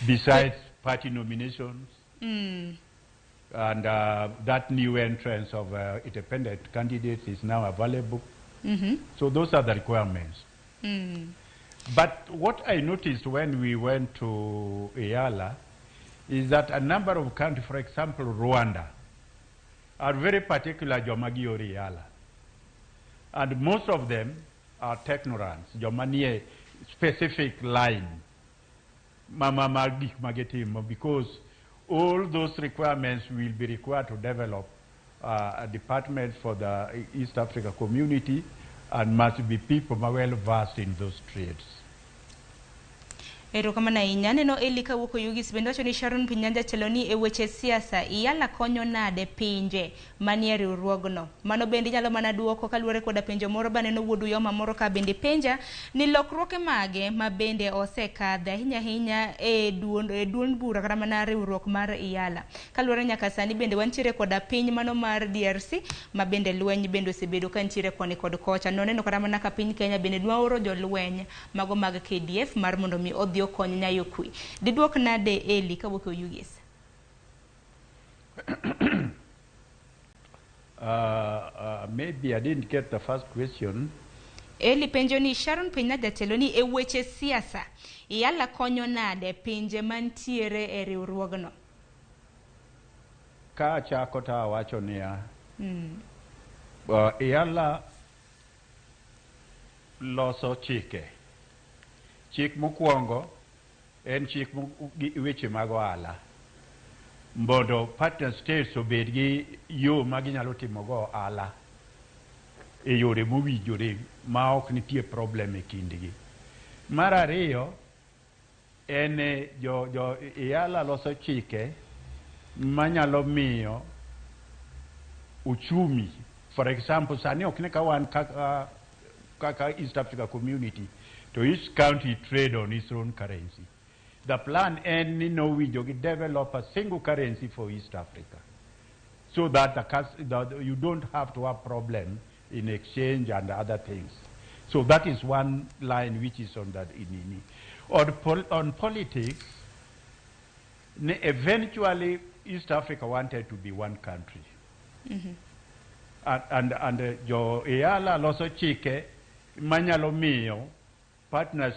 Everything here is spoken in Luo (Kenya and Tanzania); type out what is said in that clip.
Besides party nominations and that new entrance of independent candidates is now available. So those are the requirements. But what I noticed when we went to EALA is that a number of countries, for example, Rwanda, are very particular joma gioro EALA. And most of them are technocrats, joma nie specific line ma gik ma gitimo, because all those requirements will be required to develop a department for the East Africa Community and must be people ma well versed in those trades. Erokamano ahinya. Aneno Eli kawuok Oyugis bende wacho ni Sharon Pinyanja telo ni e weche siasa EALA konyo nade pinje manie riwruogno. Mano bende inyalo mana duoko kaluwore koda penjo moro baneno wuod Uyoma moro ka bende penja ni lokruoge mage ma bende osekadhe ahinya ahinya e duond bura kata mana riwruok mar EALA. Kaluwore nyaka sani bende wantiere koda piny mano mar DRC ma bende lweny bende osebedo ka nitiere koni kod kocha. Noneno kata mana ka piny Kenya bende dwa oro jolweny mago mag KDF mar mondo mi odhi okony nyayo kwe. Diduok nade, Eli kawuok e Oyugis? Maybe I didn't get the first question. Eli penjo ni Sharon Pinya jatelo ni e weche siasa EALA konyo nade pinje mantiere e riwruogno? Ka achako to awacho niya, EALA loso chike. Chik mokwongo en chik gi weche mag ohala. Mondo partner states obed gi yo ma ginyalo timogo ohala e yore mowinjore ma ok nitie problem e kindgi. Mar ariyo en jo EALA loso chike manyalo miyo uchumi. For example, sani ok ne ka wan kaka East Africa Community, to each country trade on its own currency. The plan en ni nowinjo gi develop a single currency for East Africa so that you don't have to have problem in exchange and other things. So that is one line which is on that inini. On politics, eventually East Africa wanted to be one country. And jo EALA loso chike manyalo miyo partners